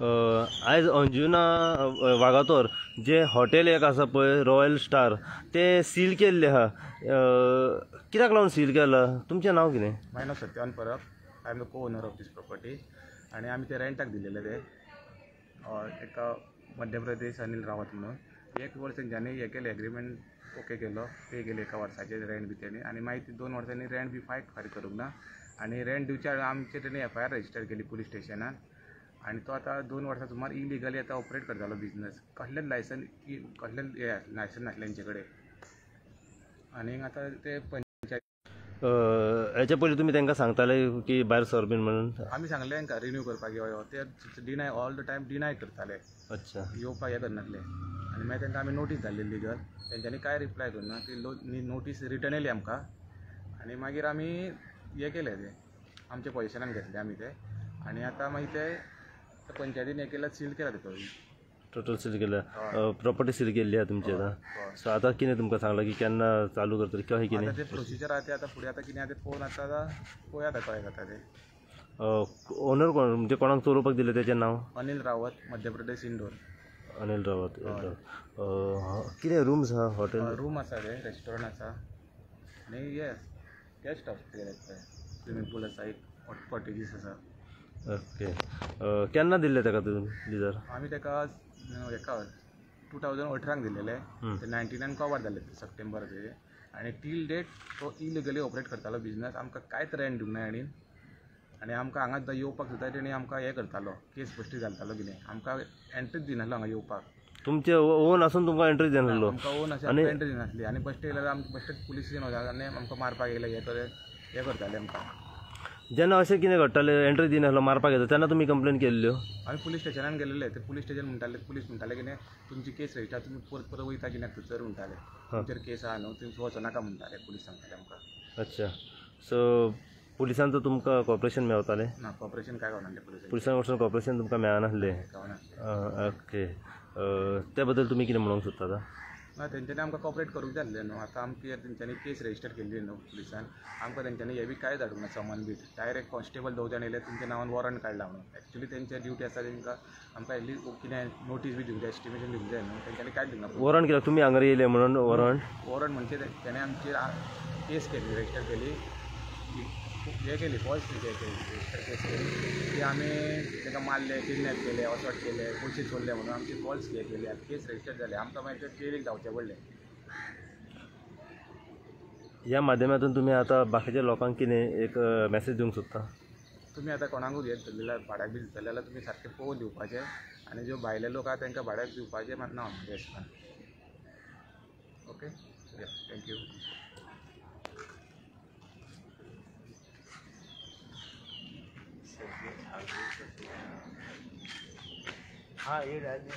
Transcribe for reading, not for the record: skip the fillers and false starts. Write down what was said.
आयज अंजुना वागातोर जे हॉटेल एक आसा पळय रॉयल स्टार ते सील केल्ले आहा, कित्याक लागून सील केला? तुमचें नांव कितें? म्हाजें नांव Satyavan Parab. I am the co owner of this property आनी आमी ते रेंटाक दिलेले ते एका मध्य प्रदेश अनिल रावत म्हणून. एक वर्स तेंच्यांनी हें केलें, एग्रीमेंट ओके केलो, पे केले एका वर्साचें रेंट बी तेणी आनी मागीर ती 2 वर्सांनी रेंट बी फायक फारीक करूंक ना आनी रेंट दिवच्या आमचे तेणी एफआयआर रजिस्टर केली पुलीस स्टेशनान आनी तो आतां 2 वर्सां सुमार इलिगली आतां ऑपरेट करतालो बिजनस. कसलेंच लायसन, कसलेंच हें लायसन नासलें तेंचे कडेन आनी आतां ते पंचायत. हेच्या पयलीं तुमी तांकां सांगताले की भायर सर बीन म्हणून? आमी सांगलें तांकां रिन्यू करपाक यो, ते deny all the time deny करताले. अच्छा, येवपाक हें करनासले आनी मागीर तांकां आमी नोटीस धाडली लिगल, तेंच्यांनी कांय रिप्लाय करूना. ती नोटीस रिटर्न येयली आमकां आनी मागीर आमी हें केलें, तें आमच्या पोजिशनान घेतलें आमी तें आनी आतां मागीर ते पंचायतीन हें केलां, सील केलां ते टोटल सील केल्या, प्रॉपर्टी सील केल्ली आहा तुमची आतां. सो आतां कितें तुमकां सांगलां की केन्ना चालू करतले कशें कितें? तें प्रोसिजर आहा तें आतां फुडें आतां कितें आहा तें पळोवन आतां पळोवया आतां कशें जाता तें. ओनर कोण, म्हणजे कोणाक चलोवपाक दिलें तेचें नांव? अनिल रावत, मध्य प्रदेश, इंदोर. अनिल रावत. कितें रूम्स आहा हॉटेल? रूम आसा, ते रेस्टॉरंट आसा आनी येस गेस्ट हावस केलें, स्विमींग पूल आसा, एक कॉटेजीस आसा. ओके, केन्ना दिल्लें ताका तुमी लिजर? आमी ताका हेका 2018 दिलेले, ते 99 कवर जाले सप्टेंबर आनी टील डेट तो इलिगली ऑपरेट करतालो बिजनस. आमकां कांयच रेंट दिवंक ना हाणें आनी आमकां हांगा सुद्दां येवपाक सुद्दां तेणी आमकां हें करतालो, केस बेश्टी घालतालो कितें, आमकां एंट्रीच दिनासलो हांगा येवपाक. तुमचे ओन आसून तुमकां एंट्री दिनासलो? आमकां ओन आसून एंट्री दिनासली आनी बेश्टे येयल्यार आमकां बेश्टे पुलीस स्टेशन वताले आनी आमकां मारपाक येयले, हें करताले आमकां. जेन्ना अशें कितें घडटालें, एंट्री दिनासलो, मारपाक येता, तेन्ना तुमी कंप्लेन केल्ल्यो? आमी पुलीस स्टेशनान गेल्ले, ते पुलीस स्टेशन म्हणटाले, पुलीस म्हणटाले कितें तुमची केस रजिस्टर, तुमी परत परत वयता कित्याक थंयसर म्हणटाले, तुमचेर केस आहा न्हू, तुमी वचनाका म्हणटाले, पुलीस सांगताले आमकां. अच्छा, सो पुलिसांचो तुमकां कॉपरेशन मेवतालें? ना, कॉपरेशन कांय गावनासलें पुलिसां कडसून कॉपरेशन तुमकां मेळनासलें. ओके, त्या बद्दल तुमी कितें म्हणूंक सोदता आतां? ना, तेंच्यांनी आमकां कॉपरेट करूंक जाय आसलें न्हू. आतां आमकां तेंच्यांनी केस रजिस्टर केल्ली न्हू पुलिसान, आमकां तेंच्यांनी हें बी कांय धाडूंक ना समन बी. डायरेक्ट कॉन्स्टेबल 2 जाण येयले तुमच्या नांवान वॉरंट काडला म्हणून. एक्चुली तेंचे ड्युटी आसा, तेंकां आमकां एटलीस्ट कितें नोटीस बी दिवंक जाय, एस्टिमेशन दिवंक जाय न्हू, तेंच्यांनी कांयच दिवंक ना. वॉरंट कित्याक तुमी हांगा येयले म्हणून वॉरंट? वॉरंट म्हणजे तेणें आमचेर केस केली, रजिस्टर केली, हें केली, फॉल्स केली, रजिस्टर केस केली की आमी तांकां मारले, किडनॅप केले, असॉल्ट केले, पयशे चोरले म्हणून आमची फॉल्स हे केली आनी केस रजिस्टर जाले. आमकां मागीर ते जेलीक धांवचें पडलें. ह्या माध्यमातून तुमी आतां बाकीच्या लोकांक कितें एक मॅसेज दिवंक सोदता? तुमी आतां कोणाकूच हें दितले जाल्यार, भाड्याक बी दितले जाल्यार तुमी सारकें पळोवन दिवपाचें आनी ज्यो भायले लोक आहा तांकां भाड्याक दिवपाचें मात ना म्हज्या हिसपान. Okay, thank you. हाँ, ये राज्य।